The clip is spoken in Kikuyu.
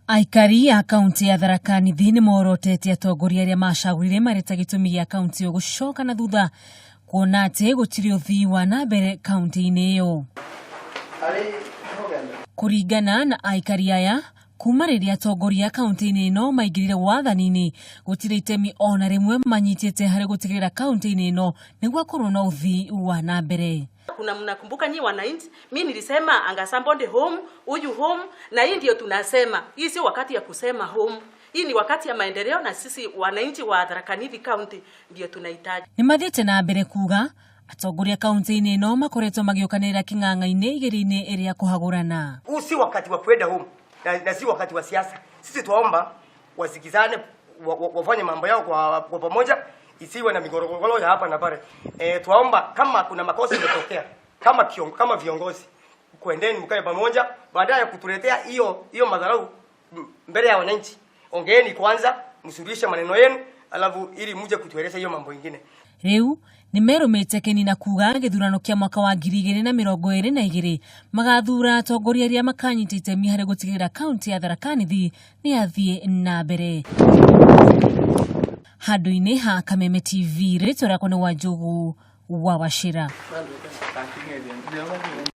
Aikari a kaunti ya Tharaka Nithi nĩ morotete atongoria arĩa macagũrire marĩ ta gĩtũmi gĩa kaunti ĩyo gũcoka na thutha kuona atĩ gũtirĩ ũthii wa na mbere kaunti-inĩ ĩyo. Kũringana na aikari aya, kuma rĩrĩa atongoria kaunti-inĩ ĩno maingĩrire wathani-inĩ, gũtirĩ itemi ona rĩmwe manyitĩte harĩ gũtigĩrĩra kaunti-inĩ ĩno nĩ gwakorwo na ũthii wa na mbere. Kuna mnakumbuka nyi wananchi, mi nilisema anga somebody home, huyu home, na hii ndio tunasema. Hii sio wakati ya kusema home. Hii ni wakati ya maendeleo na sisi wananchi wa Tharaka Nithi County ndio tunahitaji. Nĩ mathiĩte na mbere kuga atongoria kaunti-inĩ ĩno makoretwo magĩũkanĩrĩra kĩng'ang'a-inĩ igerio-inĩ rĩa kũhagũrana. Huu si wakati wa kwenda home na si wakati wa siasa. Sisi tuomba wasikizane, wafanye mambo yao kwa pamoja, isiwe na migorogoro ya hapa na pale. Tuomba kama kuna makosa imetokea kama viongozi, kwendeni mkae pamoja, baadaye ya kutuletea hiyo hiyo madharau mbele ya wananchi. Ongeeni kwanza, msuluhishe maneno yenu, alafu ili muje kutueleza hiyo mambo ingine. Rĩu nĩ merũmĩte keni na kuga gĩthurano kĩa mwaka wa 2022 magathura atongoria arĩa makanyita itemi harĩ gũtigĩrĩra kaunti ya Tharaka Nithi nĩ yathiĩ na mbere. Handũ-inĩ ha Kameme TV, rĩtwa rĩakwa nĩ Wanjũgũ wa Wachira.